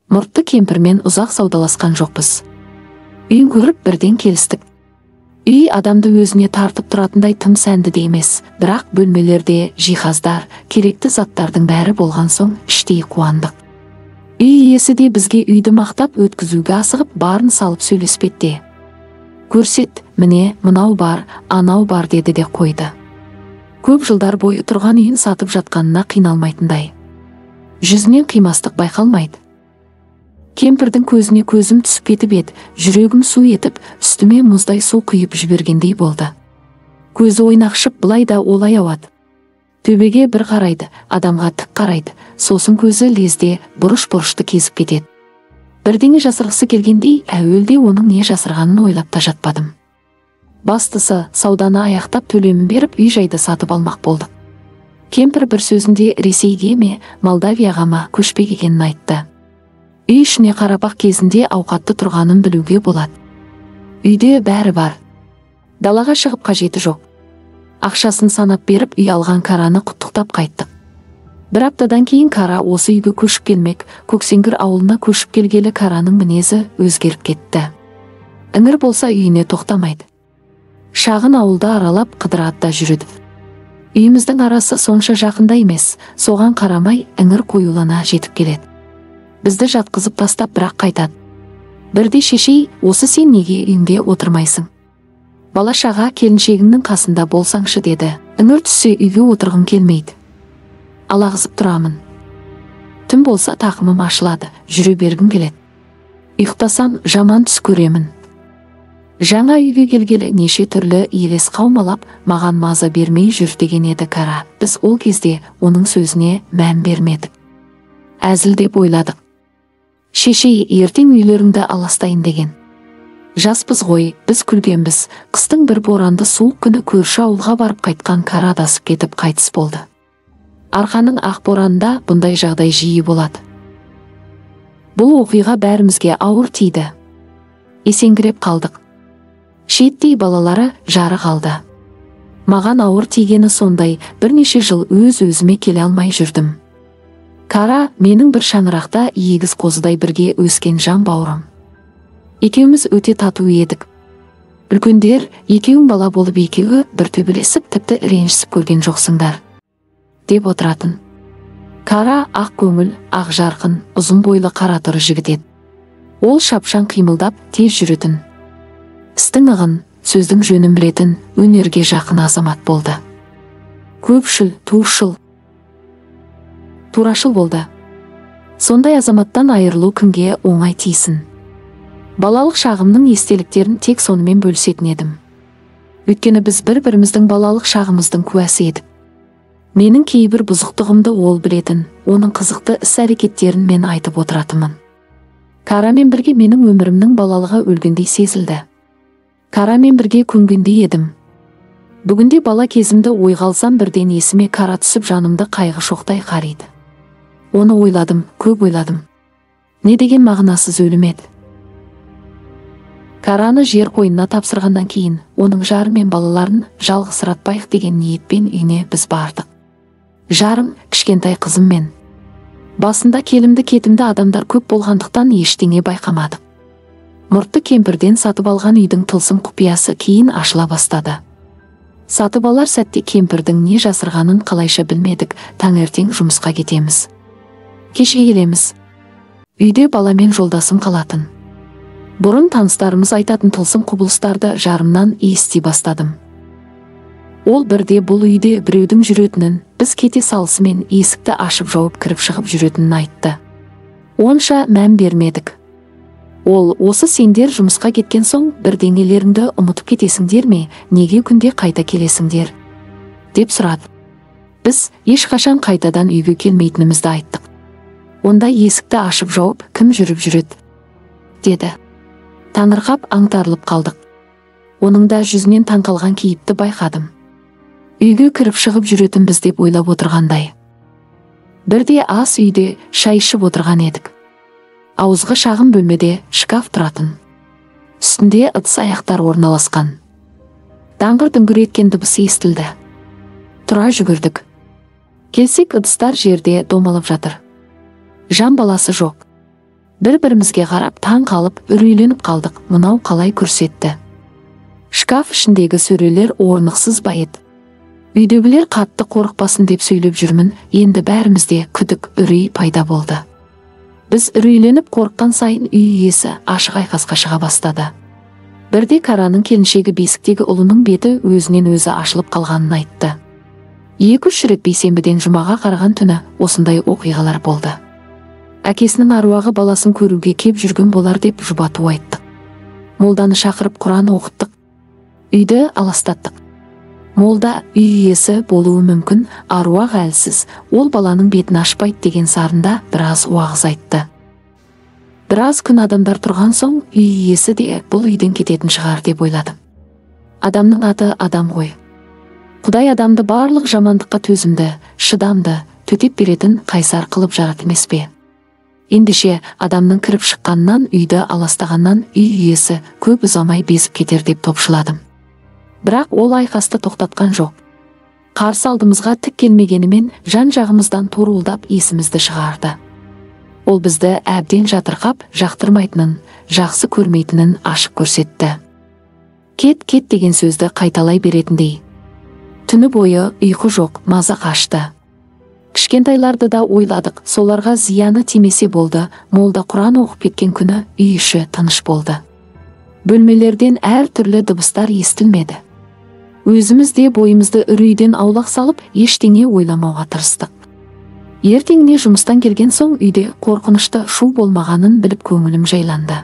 Мұртты кемпірмен ұзақ саудаласқан жоқпыз. Үйін көріп бірден келістік. Үй адамды өзіне тартып тұратындай тым сәнді де емес, бірақ бөлмелерде жиһаздар, керекті заттардың бәрі болған соң іштей қуандық. Үй иесі де бізге үйді мақтап өткізуге асығып, барын салып сөйлеспеді де. Көрсет, міне, мынау бар, анау бар деді де қойды. Көп жылдар бойы тұрған үйін сатып жатқанына қиналмайтындай. Жүзінен қимастық байқалмайды. Кемпірдің көзіне көзім түсіп кетіп еді, жүрегім су етіп, үстіме мұздай су құйып жібергендей болды. Көзі ойнақшып былай да олай ауады. Төбеге бір қарайды, адамға тік қарайды, сосын көзі лезде бұрыш-бұрышты кезіп кетеді. Бірдеңе жасырғысы келгендей, әуелде оның не жасырғанын ойлап та жатпадым. Бастысы, сауданы аяқтап төлемін беріп, үй-жайды сатып алмақ болдық. Кемпір бір сөзінде Ресейге ме, Молдавияға ма көшпек екенін айтты. Үй ішіне қарапақ кезінде ауқатты тұрғанын білуге болады. Үйде бәрі бар. Далаға шығып қажеті жоқ. Ақшасын санап беріп, үй алған Караны құттықтап қайттық. Бір аптадан кейін Кара осы үйге көшіп келмек, Көксеңгір ауылына көшіп келгелі Караның мінезі өзгеріп кетті. Іңір болса үйіне тоқтамайды. Шағын ауылды аралап қыдырады да жүреді. Үйіміздің арасы сонша жақында емес, соған қарамай іңір қоюлана жетіп келеді. Бізді жатқызып тастап бірақ қайтады. Бірде шешей, осы сен неге үйіңде отырмайсың? Бала-шаға келіншегіңнің қасында болсаңшы деді. Іңір түссе үйге отырғым келмейді. Алағызып тұрамын. Түн болса тақымым ашылады, жүре бергім келеді. Ұйықтасам жаман түс көремін. Жаңа үйге келгелі неше түрлі елес қаумалап, маған маза бермей жүр деген еді Кара. Біз ол кезде оның сөзіне мән бермедік. Әзіл деп ойладық. Шешей, ертең үйлеріңді аластайын деген. Жаспыз ғой, біз күлгенбіз. Қыстың бір боранды суық күні көрші ауылға барып қайтқан Кара адасып кетіп қайтыс болды. Арқаның ақ боранында бұндай жағдай жиі болады. Бұл оқиға бәрімізге ауыр тиді. Есеңгіреп қалдық. Шеттей балалары жары қалды. Маған ауыр тигені сондай, бірнеше жыл өз-өзіме келе алмай жүрдім. Кара менің бір шаңырақта егіз қозыдай бірге өскен жан бауырым. Екеуміз өте тату едік. Үлкендер екеуің бала болып екеуі бір төбелесіп, тіпті ренжісіп көрген жоқсыңдар деп отыратын. Кара ақ көңіл, ақ жарқын, ұзын бойлы қара торы жігіт еді. Ол шапшаң қимылдап тез жүретін. Істің ығын, сөздің жөнін білетін, өнерге жақын азамат болды. Көпшіл, туысшыл, турашыл болды. Сондай азаматтан айырылу кімге оңай тисін. Балалық шағымның естеліктерін тек сонымен бөлісетін едім. Өйткені біз бір-біріміздің балалық шағымыздың куәсі едік. Менің кейбір бұзықтығымды ол білетін, оның қызықты іс-әрекеттерін мен айтып отыратынмын. Карамен бірге менің өмірімнің балалығы өлгендей сезілді. Карамен бірге көнгендей едім. Бүгінде бала кезімді ойға алсам бірден есіме Кара түсіп жанымды қайғы шоқтай қариды. Оны ойладым, көп ойладым. Не деген мағынасыз өлім еді. Караны жер қойнына тапсырғаннан кейін, оның жары мен балаларын жалғызсыратпайық деген ниетпен үйіне біз бардық. Жарым, кішкентай қызыммен. Басында келімді-кетімді адамдар көп болғандықтан ештеңе байқамадық. Мұртты кемпірден сатып алған үйдің тылсым құпиясы кейін ашыла бастады. Сатып алар сәтте кемпірдің не жасырғанын қалайша білмедік, таңертең жұмысқа кетеміз. Кешке келеміз. Үйде баламен жолдасым қалатын. Бұрын таныстарымыз айтатын тылсым құбылыстарды жарымнан ести бастадым. Ол бірде бұл үйде біреудің жүретінін, біз кете салысымен есікті ашып жауып кіріп шығып жүретінін айтты. Онша мән бермедік. Ол осы сендер жұмысқа кеткен соң бірдеңелеріңді ұмытып кетесіңдер ме, неге күнде қайта келесіңдер? Деп сұрады. Біз ешқашан қайтадан үйге келмейтінімізді айттық. Онда есікті ашып жауып кім жүріп жүреді? Деді. Таңырқап аңтарылып қалдық. Оның да жүзінен таңқалған кейіпті байқадым. Үйге кіріп шығып жүретінбіз деп ойлап отырғандай. Бірде ас үйде шай ішіп отырған едік. Ауызғы шағын бөлмеде шкаф тұратын. Үстінде ыдыс аяқтар орналасқан. Даңғыр-дүңгір еткен дыбыс естілді. Тұра жүгірдік. Келсек ыдыстар жерде домалап жатыр. Жан баласы жоқ. Бір-бірімізге қарап таң қалып, үрейленіп қалдық, мынау қалай көрсетті. Шкаф ішіндегі сөрелер орнықсыз ба еді. Үйдегілер қатты қорықпасын деп сөйлеп жүрмін, енді бәрімізде күдік, үрей пайда болды. Біз үрейленіп қорыққан сайын үй иесі ашық айқасқа шыға бастады. Бірде Караның келіншегі бесіктегі ұлының беті өзінен өзі ашылып қалғанын айтты. 2-3 рет бейсенбіден жұмаға қараған түні осындай оқиғалар болды. Әкесінің аруағы баласын көруге кеп жүрген болар деп жұбату айттық. Молданы шақырып Құран оқыттық. Үйді аластаттық. Молда үй иесі болуы мүмкін, аруақ әлсіз, ол баланың бетін ашпайды деген сарында біраз уағыз айтты. Біраз күн адамдар тұрған соң үй иесі де бұл үйден кететін шығар деп ойладым. Адамның аты адам ғой. Құдай адамды барлық жамандыққа төзімді, шыдамды, төтеп беретін қайсар қылып жаратты емес пе? Ендеше адамның кіріп шыққаннан, үйді аластағаннан үй иесі көп ұзамай безіп кетер деп топшыладым. Бірақ ол айқасты тоқтатқан жоқ. Қарсы алдымызға тік келмегенімен жан-жағымыздан торуылдап есімізді шығарды. Ол бізді әбден жатырқап, жақтырмайтынын, жақсы көрмейтінін ашық көрсетті. Кет, кет деген сөзді қайталай беретіндей. Түні бойы ұйқы жоқ, маза қашты. Кішкентайларды да ойладық, соларға зияны тимесе болды, молда Құран оқып кеткен күні үй іші тыныш болды. Бөлмелерден әр түрлі дыбыстар естілмеді. Өзіміз де бойымызды үрейден аулақ салып, ештеңе ойламауға тырыстық. Ертеңіне жұмыстан келген соң үйде қорқынышты шу болмағанын біліп көңілім жайланды.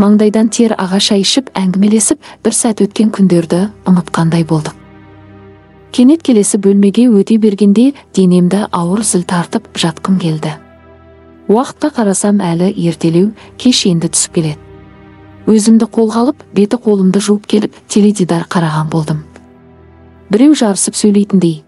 Маңдайдан тер аға шай ішіп, әңгімелесіп, бір сәт өткен күндерді ұмытқандай болдық. Кенет келесі бөлмеге өте бергенде денемді ауыр зіл тартып жатқым келді. Уақытқа қарасам әлі ертелеу, кеш енді түсіп келеді. Өзімді қолға алып, беті қолымды жуып келіп, теледидар қараған болдым. Біреу жарысып сөйлейтіндей.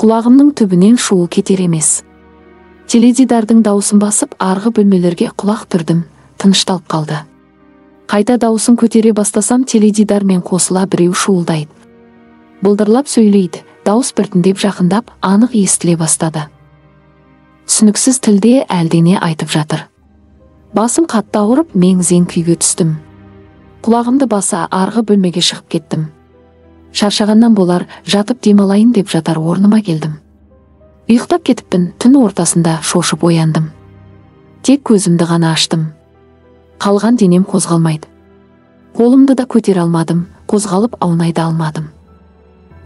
Құлағымның түбінен шуыл кетер емес. Теледидардың дауысын басып, арғы бөлмелерге құлақ түрдім, тынышталып қалды. Қайта дауысын көтере бастасам, теледидармен қосыла біреу шуылдайды. Былдырлап сөйлейді, дауыс біртіндеп жақындап, анық естіле бастады. Түсініксіз тілде әлдене айтып жатыр. Басым қатты ауырып, мең-зең күйге түстім. Құлағымды баса арғы бөлмеге шығып кеттім. Шаршағаннан болар, жатып демалайын деп жатар орныма келдім. Ұйықтап кетіппін, түн ортасында шошып ояндым. Тек көзімді ғана аштым. Қалған денем қозғалмайды. Қолымды да көтере алмадым, қозғалып аунай да алмадым.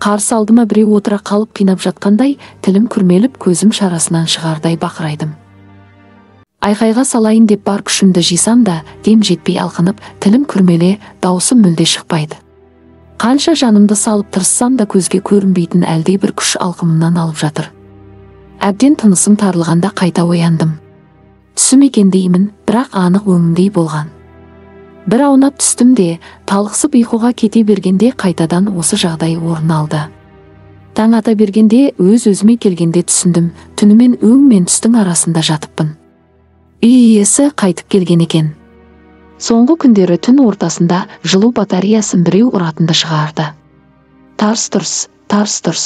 Қарсы алдыма біреу отыра қалып қинап жатқандай, тілім күрмеліп, көзім шарасынан шығардай бақырайдым. Айқайға салайын деп бар күшімді жисам да, дем жетпей алқынып, тілім күрмеле, дауысым мүлде шықпайды. Қанша жанымды салып тырыссам да көзге көрінбейтін әлде бір күш алқымымнан алып жатыр. Әбден тынысым тарылғанда қайта ояндым. Түсім екен деймін, бірақ анық өңімдей болған. Бір аунап түстім де, талықсып ұйқыға кете бергенде қайтадан осы жағдай орын алды. Таң ата бергенде өз-өзіме келгенде түсіндім, түнімен өң мен түстің арасында жатыппын. Үй иесі қайтып келген екен. Соңғы күндері түн ортасында жылу батареясын біреу ұратынды шығарды. Тарс-тұрс, тарс-тұрс.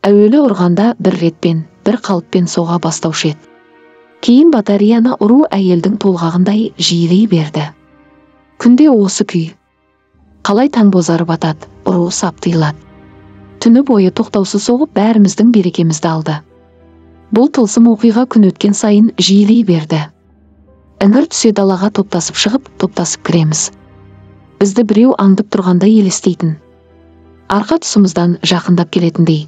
Әуелі ұрғанда бір ретпен, бір қалыппен соға бастаушы еді. Кейін батареяны ұру әйелдің толғағындай жиілей берді. Күнде осы күй. Қалай таң бозарып атады, ұру сап тыйылады. Түні бойы тоқтаусыз соғып бәріміздің берекемізді алды. Бұл тылсым оқиға күн өткен сайын жиілей берді. Іңір түсе далаға топтасып шығып, топтасып кіреміз. Бізді біреу аңдып тұрғандай елестейтін. Арқа тұсымыздан жақындап келетіндей.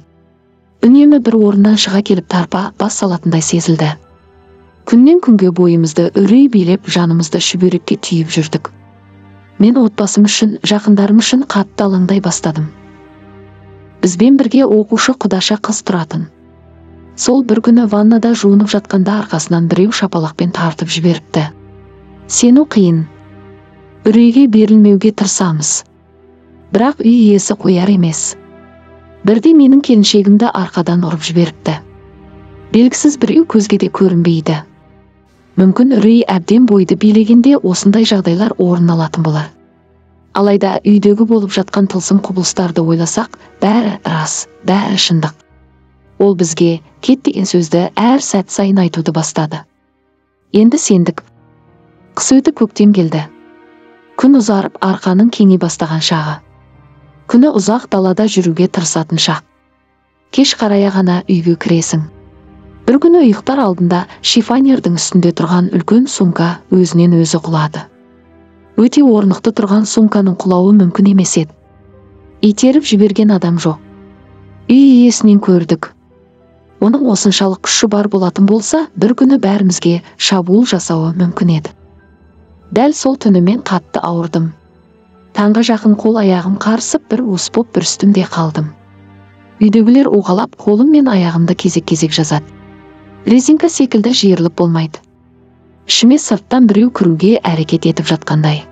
Үнемі бір орыннан шыға келіп тарпа бас салатындай сезілді. Күннен күнге бойымызды үрей билеп, жанымызды шүберекке түйіп жүрдік. Мен отбасым үшін, жақындарым үшін қатты алаңдай бастадым. Бізбен бірге оқушы құдаша қыз тұратын. Сол бір күні ваннада жуынып жатқанда арқасынан біреу шапалақпен тартып жіберіпті. Сену қиын. Үрейге берілмеуге тырысамыз. Бірақ үй иесі қояр емес. Бірде менің келіншегімді арқадан ұрып жіберіпті. Белгісіз біреу көзге де көрінбейді. Мүмкін үрей әбден бойды билегенде осындай жағдайлар орын алатын болар. Алайда үйдегі болып жатқан тылсым құбылыстарды ойласақ, бәрі рас, бәрі шындық. Ол бізге кет деген сөзді әр сәт сайын айтуды бастады. Енді сендік. Қыс өтіп көктем келді. Күн ұзарып, арқаның кеңи бастаған шағы. Күні ұзақ далада жүруге тырысатын шақ. Кеш қарая ғана үйге кіресің. Бір күні ұйықтар алдында шифонердің үстінде тұрған үлкен сумка өзінен өзі құлады. Өте орнықты тұрған сумканың құлауы мүмкін емес еді. Итеріп жіберген адам жоқ. Үй иесінен көрдік. Оның осыншалық күші бар болатын болса, бір күні бәрімізге шабуыл жасауы мүмкін еді. Дәл сол түні мен қатты ауырдым. Таңға жақын қол аяғым қарысып, бір уыс боп бүрістім де қалдым. Үйдегілер уғалап, қолым мен аяғымды кезек-кезек жазады. Резинка секілді жиырылып болмайды. Ішіме сырттан біреу кіруге әрекет етіп жатқандай.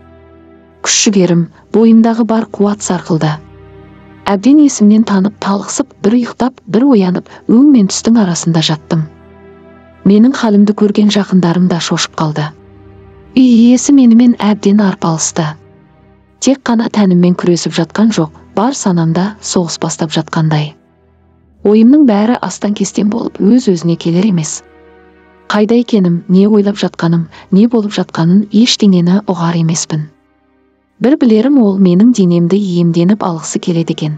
Күш жігерім, бойымдағы бар қуат сарқылды. Әбден есімнен танып, талықсып, бір ұйықтап, бір оянып, өң мен түстің арасында жаттым. Менің халімді көрген жақындарым да шошып қалды. Үй иесі менімен әбден арпалысты. Тек қана тәніммен күресіп жатқан жоқ, бар санамда соғыс бастап жатқандай. Ойымның бәрі астан-кестен болып, өз-өзіне келер емес. Қайда екенім, не ойлап жатқаным, не болып жатқанын ештеңені ұғар емеспін. Бір білерім, ол менің денемді иемденіп алғысы келеді екен.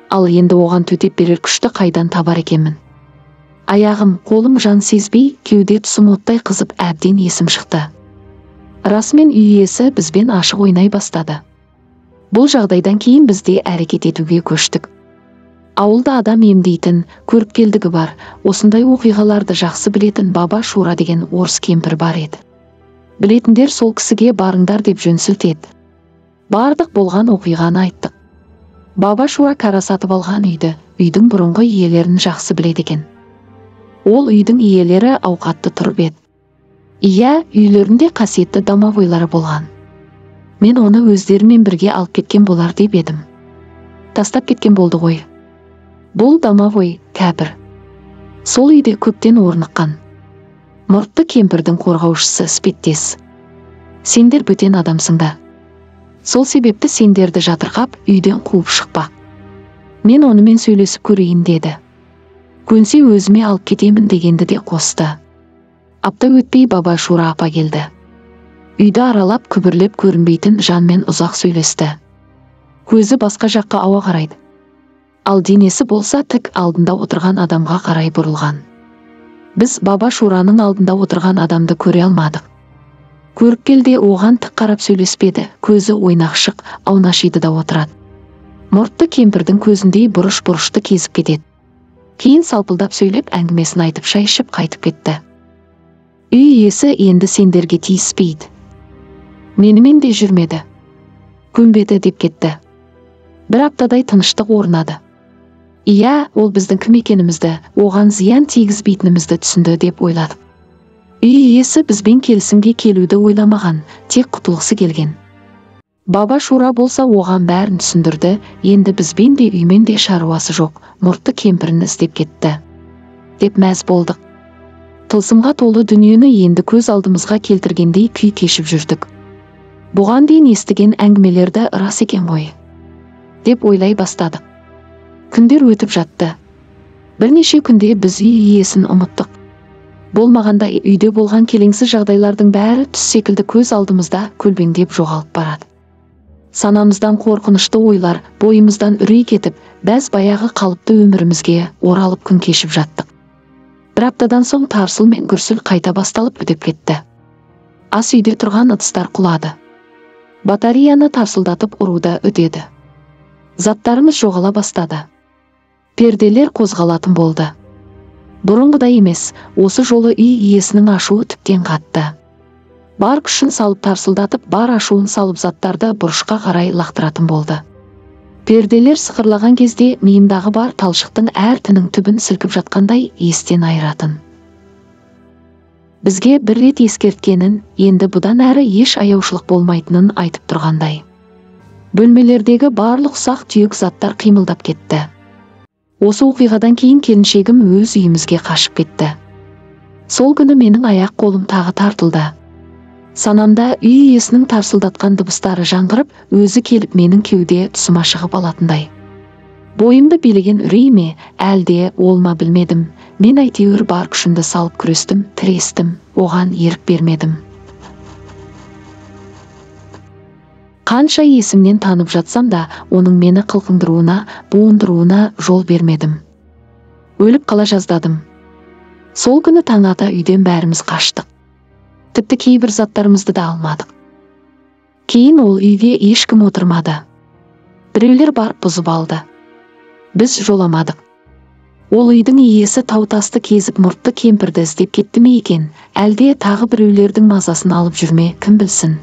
Ал енді оған төтеп берер күшті қайдан табар екенмін? Аяғым, қолым жан сезбей, кеуде тұсым оттай қызып, әбден есім шықты. Расымен үй иесі бізбен ашық ойнай бастады. Бұл жағдайдан кейін біз де әрекет етуге көштік. Ауылда адам емдейтін, көріпкелдігі бар, осындай оқиғаларды жақсы білетін Баба Шура деген орыс кемпір бар еді. Білетіндер сол кісіге барыңдар деп жөн сілтеді. Бардық, болған оқиғаны айттық. Баба Шура кара сатып алған үйді, үйдің бұрынғы иелерін жақсы біледі екен. Ол үйдің иелері ауқатты тұрып еді. Иә, үйлерінде қасиетті домовойлары болған. Мен оны өздерімен бірге алып кеткен болар деп едім. Тастап кеткен болды ғой. Бұл домовой кәпір. Сол үйде көптен орныққан. Мұртты кемпірдің қорғаушысы іспеттес. Сендер бөтен адамсыңдар. Сол себепті сендерді жатырқап, үйден қуып шықпақ. Мен онымен сөйлесіп көрейін деді. Көнсе өзіме алып кетемін дегенді де қосты. Апта өтпей Баба Шура апа келді. Үйді аралап, күбірлеп көрінбейтін жанмен ұзақ сөйлесті. Көзі басқа жаққа ауа қарайды. Ал денесі болса тік алдында отырған адамға қарай бұрылған. Біз Баба Шураның алдында отырған адамды көре алмадық. Көріпкел де оған тік қарап сөйлеспеді, көзі ойнақшық, аунашиды да отырады. Мұртты кемпірдің көзіндей бұрыш-бұрышты кезіп кетеді. Кейін салпылдап сөйлеп, әңгімесін айтып шай ішіп қайтып кетті. Үй иесі енді сендерге тиіспейді. Менімен де жүрмеді. Көнбеді деп кетті. Бір аптадай тыныштық орнады. Иә, ол біздің кім екенімізді, оған зиян тигізбейтінімізді түсінді деп ойладық. Үй иесі бізбен келісімге келуді ойламаған, тек құтылғысы келген. Баба Шура болса оған бәрін түсіндірді, енді бізбен де үймен де шаруасы жоқ, мұртты кемпірін іздеп кетті. Деп мәз болдық. Тылсымға толы дүниені енді көз алдымызға келтіргендей күй кешіп жүрдік. Бұған дейін естіген әңгімелерді рас екен ғой, деп ойлай бастадық. Күндер өтіп жатты. Бірнеше күнде біз үй иесін ұмыттық. Болмағанда үйде болған келеңсіз жағдайлардың бәрі түс секілді көз алдымызда көлбеңдеп жоғалып барады. Санамыздан қорқынышты ойлар, бойымыздан үрей кетіп, бәз баяғы қалыпты өмірімізге оралып күн кешіп жаттық. Бір аптадан соң тарсыл мен гүрсіл қайта басталып үдеп кетті. Ас үйде тұрған ыдыстар құлады. Батареяны тарсылдатып ұруда үдеді. Заттарымыз жоғала бастады. Перделер қозғалатын болды. Бұрынғыдай емес, осы жолы үй иесінің ашуы тіптен қатты. Бар күшін салып тарсылдатып, бар ашуын салып заттарды бұрышқа қарай лақтыратын болды. Перделер сықырлаған кезде миымдағы бар талшықтың әр тінің түбін сілкіп жатқандай естен айыратын. Бізге бір рет ескерткенін, енді бұдан әрі еш аяушылық болмайтынын айтып тұрғандай. Бөлмелердегі барлық ұсақ түйек заттар қимылдап кетті. Осы оқиғадан кейін келіншегім өз үйімізге қашып кетті. Сол күні менің аяқ қолым тағы тартылды. Санамда үй иесінің тарсылдатқан дыбыстары жаңғырып, өзі келіп менің кеуде тұсыма шығып алатындай. Бойымды билеген үрей ме, әлде ол ма білмедім. Мен әйтеуір бар күшімді салып күрестім, тірестім, оған ерік бермедім. Қанша есімнен танып жатсам да, оның мені қылқындыруына, буындыруына жол бермедім. Өліп қала жаздадым. Сол күні таң ата үйден бәріміз қаштық. Тіпті кейбір заттарымызды да алмадық. Кейін ол үйге ешкім отырмады. Біреулер барып бұзып алды. Біз жоламадық. Ол үйдің иесі тау-тасты кезіп мұртты кемпірді іздеп кетті ме екен, әлде тағы біреулердің мазасын алып жүрме, кім білсін.